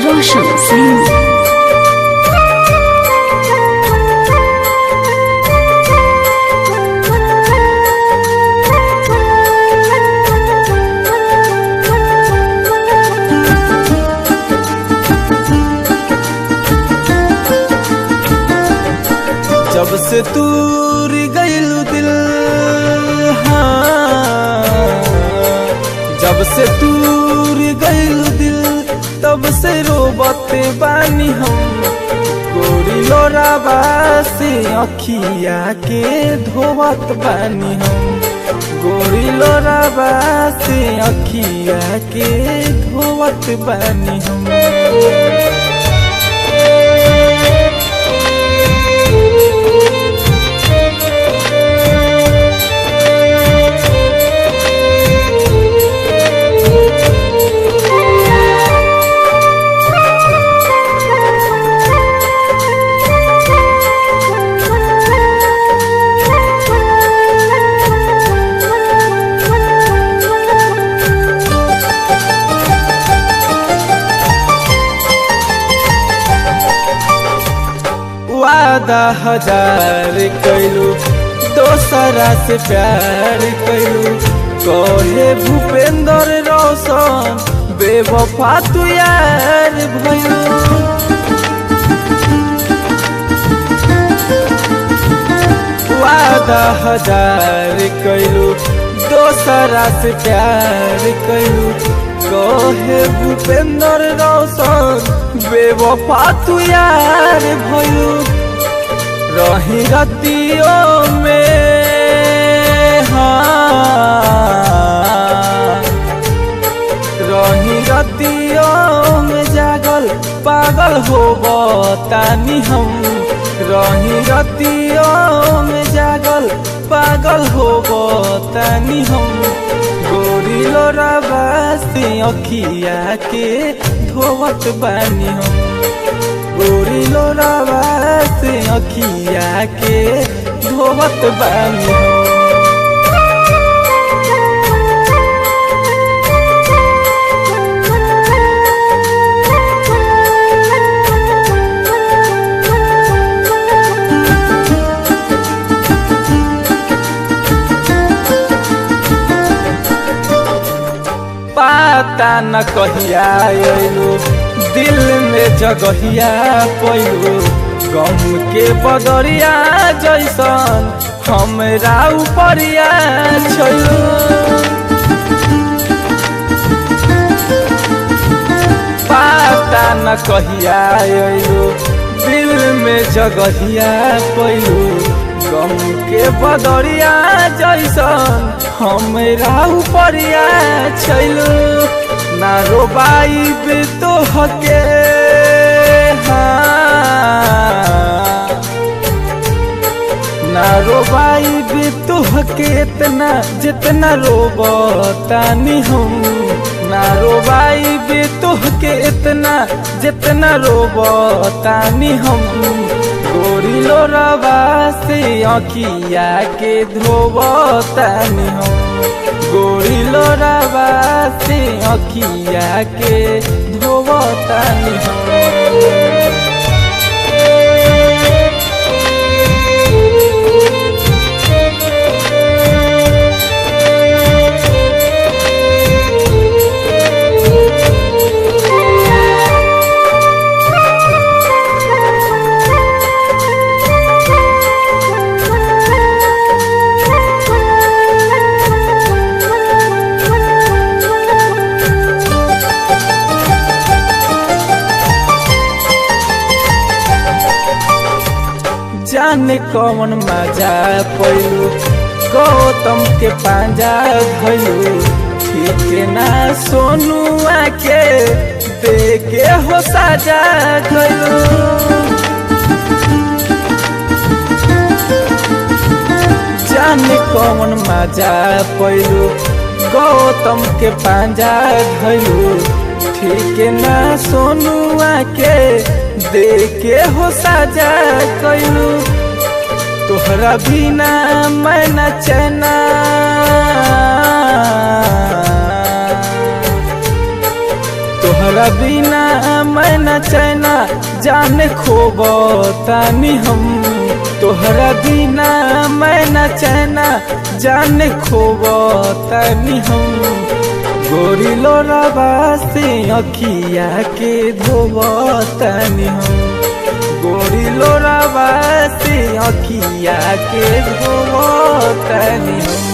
Roshan Singh. जब से तूर गइलू दिल, हाँ, जब से तूर गइलू दिल तब से रोबते बानी हम। गोरी लोराबा से अखिया के धोवत बानी हम। गोरी लोराबा से अखिया के धोवत बानी हम। वादा हजार कैलू दोसरा से प्यार कैलू, कहे भूपेंद्र रोशन बेवफा तू यार भैलू। वादा हजार कैलू दोसरा से प्यार कैलू, कहे भूपेंद्र रोशन बेवफा तू यार भैलू। रही रतियों में, हाँ, रही रतियों में जागल पागल हो बतानी हम। रही रतियों में जागल पागल हो बतानी हम। गोरी लोराबा से अखिया के धोवत बानी हम। गोरी लोराबा से अखिया के धोवत बानी हम। पता न कहिया अइलू दिल में जगहिया पैलू, गम के बदरिया जैसन हमरा उपरिया छैलू। पता न कहिया अइलू दिल में जगहिया पैलू, गम के बदरिया जैसन हमरा उपरिया छैलू। ना रोबाइब तोहके, हाँ, ना रोबाइब तोहके इतना जितना रोबतानी हम। ना रोबाइब तोहके इतना जितना रोबतानी हम। गोरी लोराबा से अखिया के धोवतानी हम। गोरी लोराबा से अखिया के धोवतानी हम। जाने कौन मजा पैलू गौतम के पांजा धैलू, ठीक ना सोनू आके देके हो साजा गलू। जाने कौन मजा पैलू गौतम के पांजा धैलू, ठीक ना सोनू आके देके हो साजा कैलू। तोहरा बिना मैं न चैना, तोहरा बिना मैं न चैना जान खोब तानी हम। तोहरा बिना मैं न चैना जान खोब तानी हम। गोरी लोराबा से अखिया के धोब तानी हम। गोरी लोराबा से अखिया के धोब तानी हम।